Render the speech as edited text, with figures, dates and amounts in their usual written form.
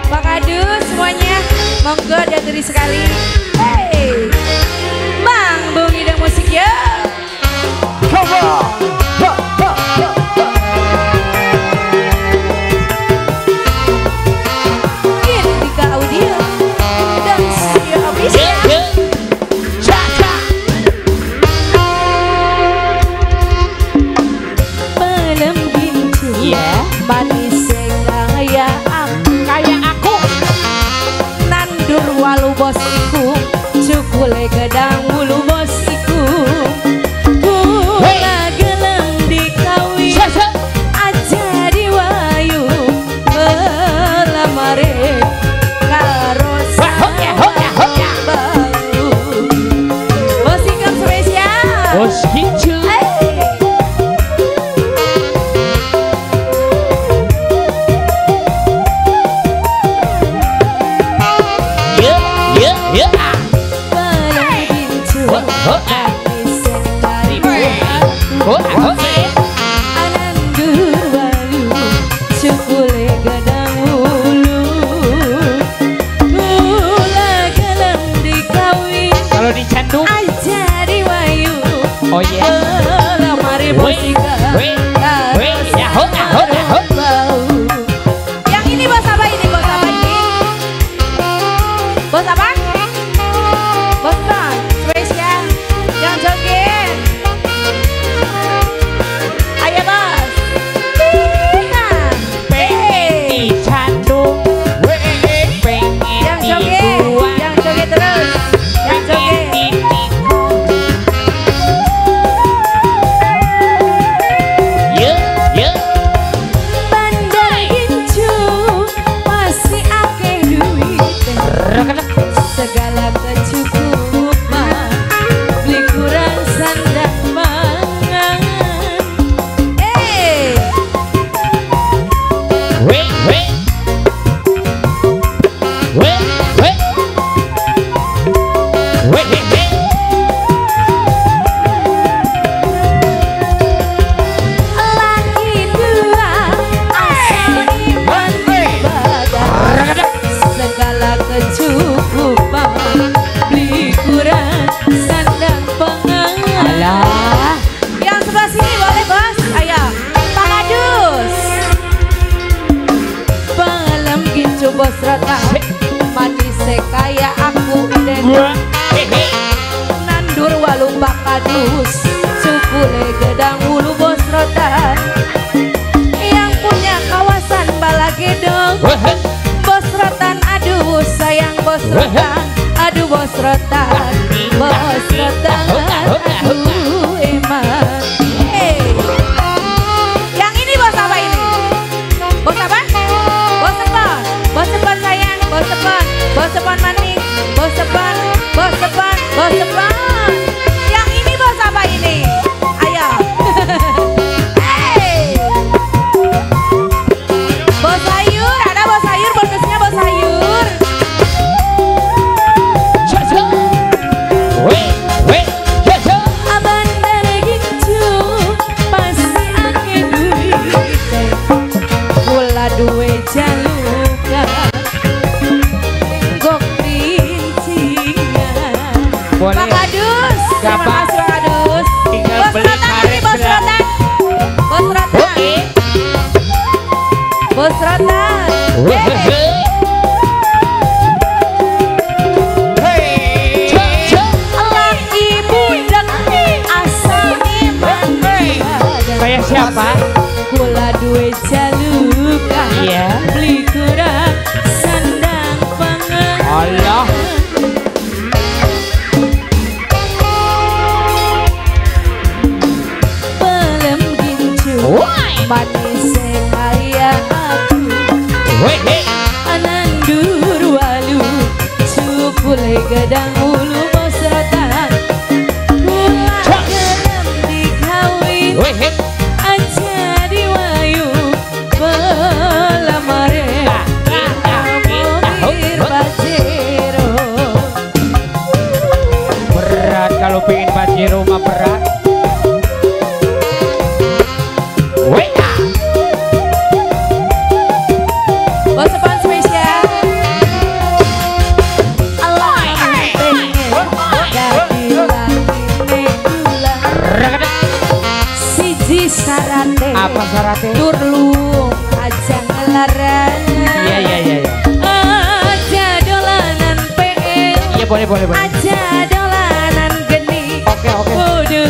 Pak Kadus semuanya, monggo diaturi sekali. Hey, Bang Bung Idang Musik ya. Come on. Ha, ha, ha, ha. Indika Audio dan Studio Official. Malam gincu, manis kaya aku, kayak aku. Nandur walu bos iku, cukule gedang wulu bos iku. Kula gelem dikawin, aja diwayu melamare karo bau. Bos Ikam spesial. Bos gincu. Anandur walu cukule gedang wulu. Kula gelem dikawin, kalau dicantum aja diwayu. Oh yeah. Lamare bos Ikam. Yang ini bos apa ini? Bos apa ini? Bos apa? Bos Bang spesial. Yang joget. Ayo bos. Pengen dicantum, pengen yang joget, yang joget terus, yang joget. Bandar gincu masih akeh duit, segala kecukupan, beli kurang sandang pangan. Laki dua asal iman ibadah, segala kecukupan, beli kurang sandang pangan. Alah. Yang sebelah sini boleh bos, ayo Pak Kadus. Malam gincu bos rata, manis kaya aku den. Nandur walu Pak Kadus, cukule gedang wulu bos rotan. Yang punya kawasan Balagedong, bos rotan aduh sayang bos rotan, aduh bos rotan, bos rotan aduh eman. Hey. Yang ini bos apa ini? Bos apa? Bos sepon, bos sepon sayang, bos sepon, bos sepon maning, bos sepon, bos sepon, bos sepon. Yang ini bos apa ini? Ayo. Hey. Bos sayur, ada bos sayur, bonusnya bos sayur. Bandar gincu pasti akeh duit, kula duwe jalukan, gok rincingan. Pak Kadus, terima kasih Pak Kadus. Bos rotan ini, bos rotan, bos rotan, bos rotan. Laki budak asal iman ibadah, Kayak siapa? kula duwe jalukan, Iya. beli kurang sandang pangan. Allah. Pelem gincu, manis kaya aku. Anandur walu, cukule gedang wulu bos rotan. Kula gelem dikawin, aja diwayu pelamare mobil Pajero. Berat kalau pengen Pajero mah berat. Apa syaratnya? Turlung aja ngelarang. Iya iya iya. Aja dolanan PE. Iya boleh boleh boleh. Aja dolanan geni. Oke oke. Kudu